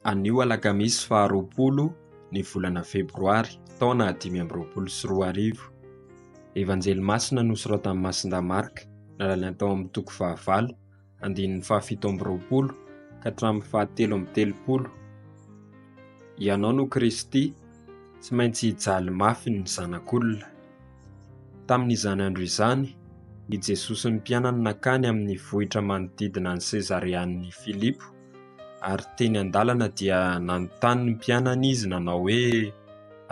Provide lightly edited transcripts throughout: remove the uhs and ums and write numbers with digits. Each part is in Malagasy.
Anio alakamisy faha 20 ny volana febroary taona 2025. Evanjely masina nosoratan'i Masindahy Marka, nalaina tao amin'ny toko fahavalo, andininy faha-27 ka hatramin'ny faha-33. Ianao no Kristy, tsy maintsy hijaly mafy ny Zanak'olona. Tamin'izany andro izany, i Jesoa sy ny mpianany nankany amin'ny vohitra manodidina an'i Sezarean'i Filipo, ary teny an-dalana dia nanontany ny mpianany izy nanao hoe,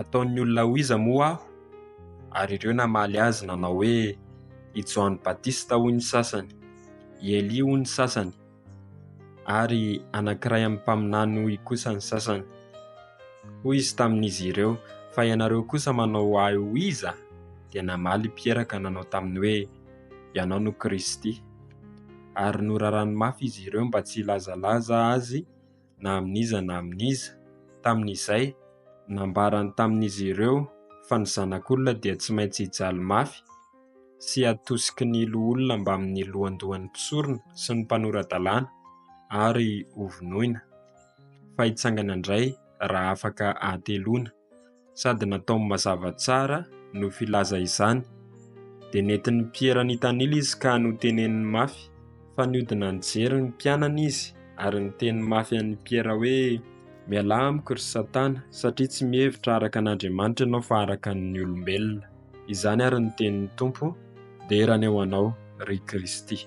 Ataon'ny olona ho iza moa aho? Ary ireo namaly azy nanao hoe, I Joany Batista hoy ny sasany, i Elia hoy ny sasany, ary anankiray amin'ny mpaminany hoy kosa ny sasany. Hoy izy tamin'izy ireo, Fa ianareo kosa manao ahy ho iza? Dia namaly i Piera ka nanao taminy hoe, Ianao no Kristy. Ary norarany mafy izy ireo mba tsy hilazalaza azy na amin'iza na amin'iza. Tamin'izay, nambarany tamin'izy ireo fa ny Zanak'olona dia tsy maintsy hijaly mafy sy hatosiky ny loholona mbamin'ny lohandohan'ny mpisorona sy ny mpanora-dalàna ary hovonoina, fa hitsangana indray raha afaka hateloana. Sady nataony mazava tsara no filaza izany. Dia nentin'i Piera nitanila izy ka noteneniny mafy, fa nihodina nijery ny mpianany izy ary niteny mafy an'i Piera hoe, Mialà amiko, ry Satana, satria tsy mihevitra araka an'Andriamanitra ianao fa araka ny olombelona. Izany ary ny tenin'ny Tompo, dera anie ho anao, ry Kristy.